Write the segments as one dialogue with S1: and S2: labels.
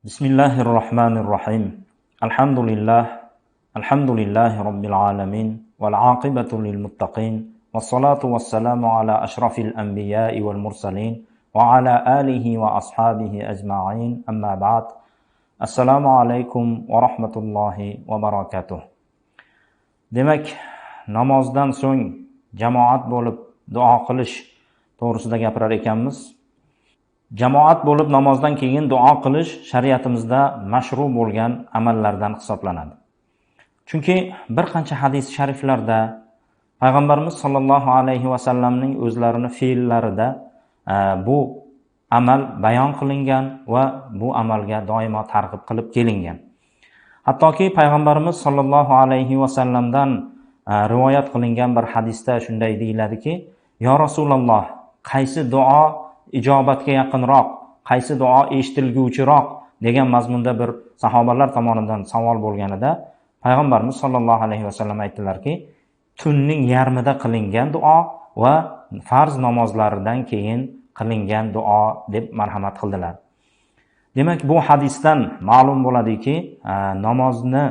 S1: Bismillahir Rohmanir Rohim. Alhamdulillah, alhamdulillahi robbil alamin val aqibatu lil muttaqin vas-salatu was-salamu ala ashrafil anbiya'i wal mursalin va ala alihi va ashabihi ajma'in. Amma ba'd. Assalomu alaykum va rahmatullohi va barakatuh. Demak, namozdan so'ng jamoat bo'lib duo qilish to'g'risida gapirar ekanmiz. Jamoat bo'lib namozdan keyin duo qilish shariatimizda mashru bo'lgan amallardan hisoblanadi. Chunki bir qancha hadis shariflarda payg'ambarimiz sollallohu alayhi va sallamning o'zlarini fe'llarida bu amal bayon qilingan va bu amalga doimo targ'ib qilib kelingan. Hattoki payg'ambarimiz sollallohu alayhi va sallamdan rivoyat qilingan bir hadisda shunday deyiladiki: "Ya Rasululloh, qaysi duo ijobatga yaqinroq, qaysi duo eshitilguvchiroq?" degan mazmunda bir sahobalar tomonidan savol bo'lganida payg'ambarimiz sollallohu alayhi vasallam aytdilarki, tunning yarmida qilingan duo va farz namozlaridan keyin qilingan duo deb marhamat qildilar. Demak, bu hadisdan ma'lum bo'ladiki, namozni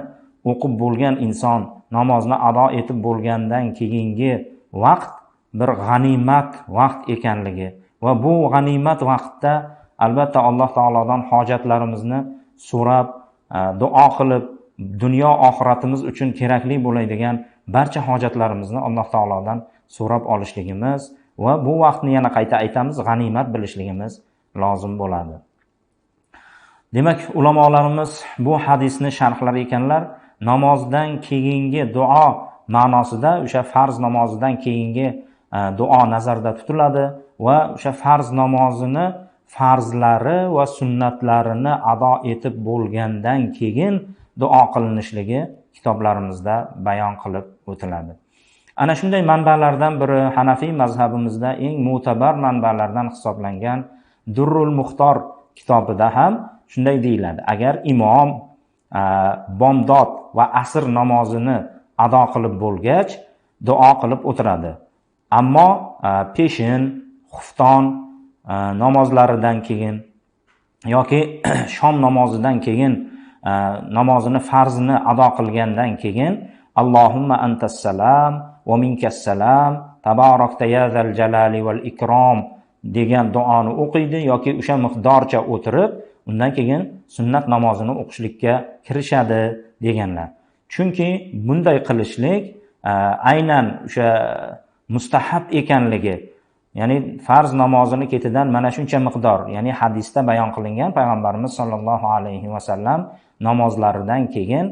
S1: o'qib bo'lgan inson namozni ado etib bo'lgandan keyingi vaqt bir g'animat vaqt ekanligi va bu g'animat vaqtda albatta Alloh taolodan hojatlarimizni so'rab, duo qilib, dunyo oxiratimiz uchun kerakli bo'ladigan barcha hojatlarimizni Alloh taolodan so'rab olishligimiz va bu vaqtni yana qayta aytamiz, g'animat bilishligimiz lozim bo'ladi. Demak, ulamolarimiz bu hadisni sharhlar ekanlar, namozdan keyingi duo ma'nosida o'sha farz namozidan keyingi duo nazarda tutiladi va o'sha farz namozini farzlari va sunnatlarini ado etib bo'lgandan keyin duo qilinishligi kitoblarimizda bayon qilib o'tiladi. Ana shunday manbalardan biri Hanafiy mazhabimizda eng mo'tabar manbalardan hisoblangan Durrul Muxtor kitobida ham shunday deyiladi: agar imom bomdod va asr namozini ado qilib bo'lgach duo qilib o'tiradi. Ammo peshin, xufton namozlaridan keyin yoki shom namozidan keyin namozini farzini ado qilgandan keyin Allohumma antas-salam va minkas-salam tabarakta ya zal jalali val ikrom degan duoni o'qiydi yoki o'sha miqdorcha o'tirib, undan keyin sunnat namozini o'qishlikka kirishadi deganlar. Chunki bunday qilishlik aynan o'sha mustahab ekanligi, ya'ni farz namozini ketidan mana shuncha miqdor, ya'ni hadisda bayon qilingan payg'ambarimiz sollallohu alayhi va sallam namozlaridan keyin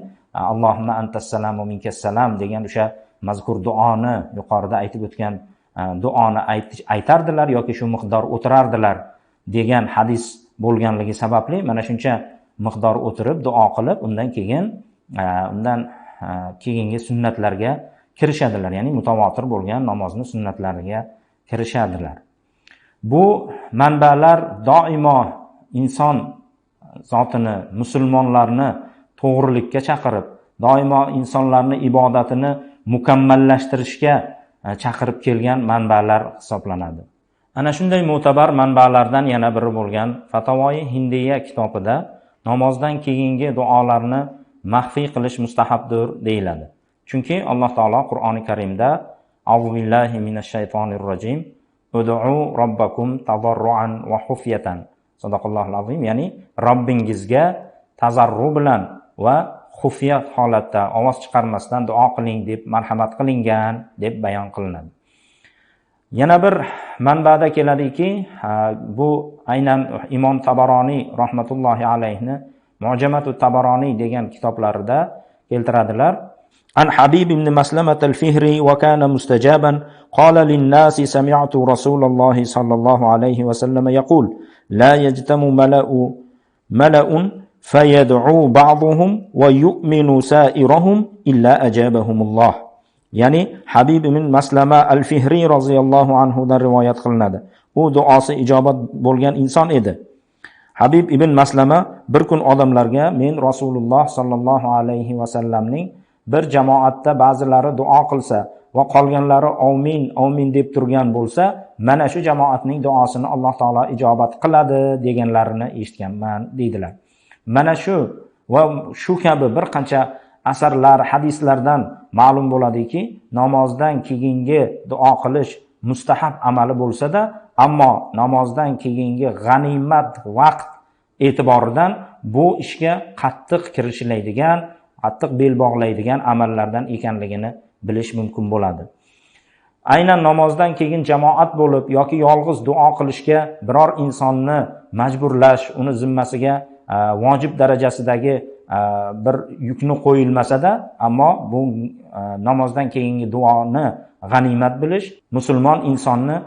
S1: Allohumma antas-salam va minkas-salam degan o'sha mazkur duoni, yuqorida aytib o'tgan duoni aytardilar yoki shu miqdor o'tirardilar degan hadis bo'lganligi sababli mana shuncha miqdor o'tirib duo qilib, undan keyin undan keyingi sunnatlarga kirishadilar, ya'ni mutavotir bo'lgan namozni sunnatlariga kirishadilar. Bu manbalar doimo inson zotini, musulmonlarni to'g'rilikka chaqirib, doimo insonlarni ibodatini mukammallashtirishga chaqirib kelgan manbalar hisoblanadi. Ana shunday mo'tabar manbalardan yana biri bo'lgan Fatavoi Hindiya kitobida namozdan keyingi duolarni maxfiy qilish mustahabdir deyiladi. Chunki Alloh taolo Qur'oni Karimda A'udhu billahi minash shaytonir rojim ud'u robbakum tadarruan va xufyatan. Sadaqallohul azim, ya'ni Robbingizga tazarru bilan va xufiya holatda ovoz chiqarmasdan duo qiling deb marhamat qilingan deb bayon qilinadi. Yana bir manbada keladiki, bu aynan Imom Tabaroniy rahmatullohi alayhni Mu'jamatu Tabaroniy degan kitoblarida keltiradilar. An Habib ibn Maslamat al-Fihri wa kana mustajaban qala lin-nasi sami'tu Rasululloh sallallohu alayhi va sallam yaqul la yajtamu mala'un fayad'u ba'dhum wa yu'minu sa'iruhum illa ajabahumulloh. Ya'ni Habib ibn Maslama al-Fihri roziyallohu anhu dan rivoyat qilinadi. U duosi ijobat bo'lgan inson edi. Habib ibn Maslama bir kun odamlarga men Rasululloh sallallohu alayhi va sallamning bir jamoatda ba'zilari duo qilsa va qolganlari omin omin deb turgan bo'lsa, mana shu jamoatning duosini Alloh taolo ijobat qiladi deganlarini eshitganman deydilar. Mana shu va shu kabi bir qancha asarlar, hadislardan ma'lum bo'ladiki, namozdan keyingi duo qilish mustahab amali bo'lsa-da, ammo namozdan keyingi g'animat vaqt e'tiboridan bu ishga qattiq kirishiladigan, qattiq bel bog'laydigan amallardan ekanligini bilish mumkin bo'ladi. Aynan namozdan keyin jamoat bo'lib yoki yolg'iz duo qilishga biror insonni majburlash, uni zimmasiga vojib darajasidagi bir yukni qo'yilmasa-da, ammo bu namozdan keyingi duoni g'animat bilish musulmon insonni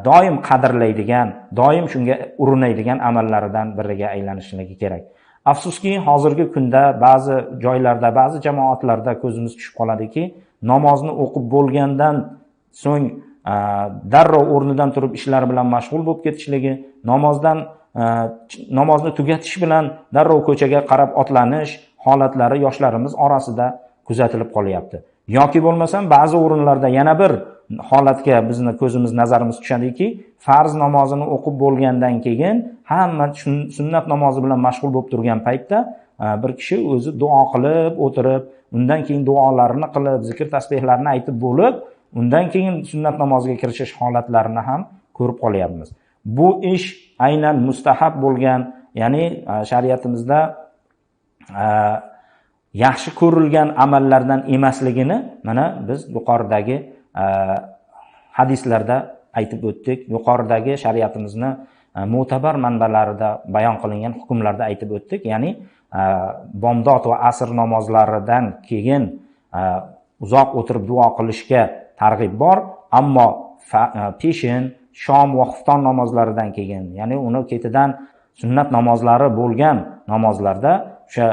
S1: doim qadrlaydigan, doim shunga urinadigan amallaridan biriga aylanishligi kerak. Afsuski, hozirgi kunda ba'zi joylarda, ba'zi jamoatlarda ko'zimiz tushib qoladiki, namozni o'qib bo'lgandan so'ng darrov o'rnidan turib ishlari bilan mashg'ul bo'lib ketishligi, namozni tugatish bilan darrov ko'chaga qarab otlanish holatlari yoshlarimiz orasida kuzatilib qolyapti. Yoki bo'lmasam ba'zi o'rinlarda yana bir holatga bizni ko'zimiz, nazarimiz tushadiki, farz namozini o'qib bo'lgandan keyin hamma sunnat namozi bilan mashg'ul bo'lib turgan paytda bir kishi o'zi duo qilib o'tirib, undan keyin duolarini qilib, zikr tasbehlarni aytib bo'lib, undan keyin sunnat namoziga kirishish holatlarini ham ko'rib qolyapmiz. Bu ish aynan mustahab bo'lgan, ya'ni shariatimizda yaxshi ko'rilgan amallardan emasligini mana biz yuqoridagi hadislarda aytib o'tdik. Yuqoridagi shariatimizni mo'tabar manbalarida bayon qilingan hukmlarda aytib o'tdik. Ya'ni bomdod va asr namozlaridan keyin uzoq o'tirib duo qilishga targ'ib bor, ammo peshin, shom va xufton namozlaridan keyin, ya'ni uni ketidan sunnat namozlari bo'lgan namozlarda o'sha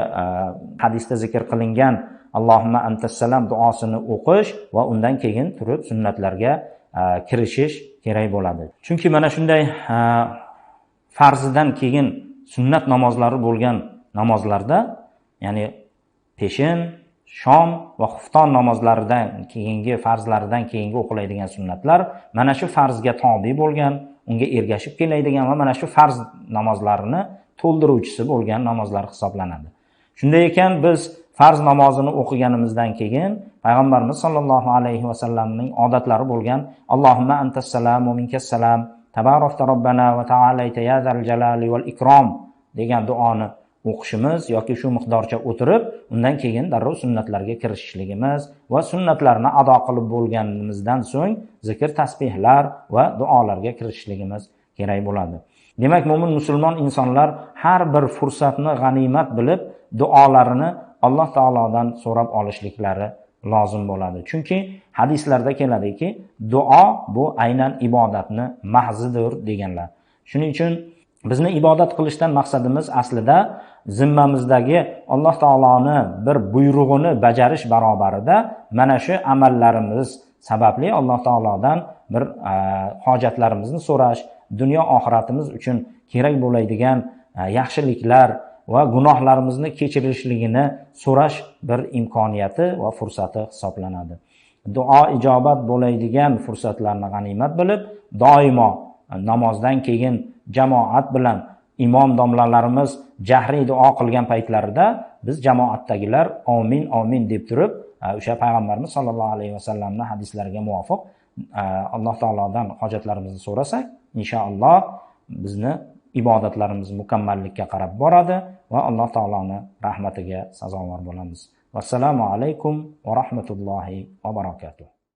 S1: hadisda zikr qilingan Allohumma antassalam duosini o'qish va undan keyin turib sunnatlarga kirishish kerak bo'ladi. Chunki mana shunday farzidan keyin sunnat namozlari bo'lgan namozlarda, ya'ni peshin, shom va xufton namozlaridan keyingi farzlaridan keyingi o'qiladigan sunnatlar mana shu farzga tobi bo'lgan, unga ergashib keladigan va mana shu farz namozlarini to'ldiruvchisi bo'lgan namozlar hisoblanadi. Shunday ekan, biz farz namozini o'qiganimizdan keyin payg'ambarimiz sollallohu alayhi va sallamning odatlari bo'lgan Allohumma antassalam va minkassalam tabarakta robbana va ta'alayta ya zal jalali val ikrom degan duoni o'qishimiz yoki shu miqdorcha o'tirib, undan keyin darrov sunnatlarga kirishishligimiz va sunnatlarni ado qilib bo'lganimizdan so'ng zikr, tasbihlar va duolarga kirishishligimiz kerak bo'ladi. Demak, mo'min musulmon insonlar har bir fursatni g'animat bilib, duolarini Alloh taolodan so'rab olishliklari lozim bo'ladi. Chunki hadislarda keladiki, duo bu aynan ibodatni mahzidir deganlar. Shuning uchun bizni ibodat qilishdan maqsadimiz aslida zimmamizdagi Alloh taoloni bir buyrug'ini bajarish barobarida mana shu amallarimiz sababli Alloh taolodan bir hojatlarimizni so'rash, dunyo oxiratimiz uchun kerak bo'ladigan yaxshiliklar va gunohlarimizni kechirishligini so'rash bir imkoniyati va fursati hisoblanadi. Duo ijobat bo'ladigan fursatlarni g'animat bilib, doimo namozdan keyin jamoat bilan imom domlalarimiz jahriy duo qilgan paytlarida biz jamoatdagilar amin amin deb turib, o'sha payg'ambarimiz sollallohu alayhi vasallamning hadislariga muvofiq Alloh taolodan hojatlarimizni so'rasak, inshaalloh bizni ibodatlarimiz mukammallikka qarab boradi va Alloh taoloning rahmatiga sazovor bo'lamiz. Vassalomu alaykum va rahmatullohi va barakatuh.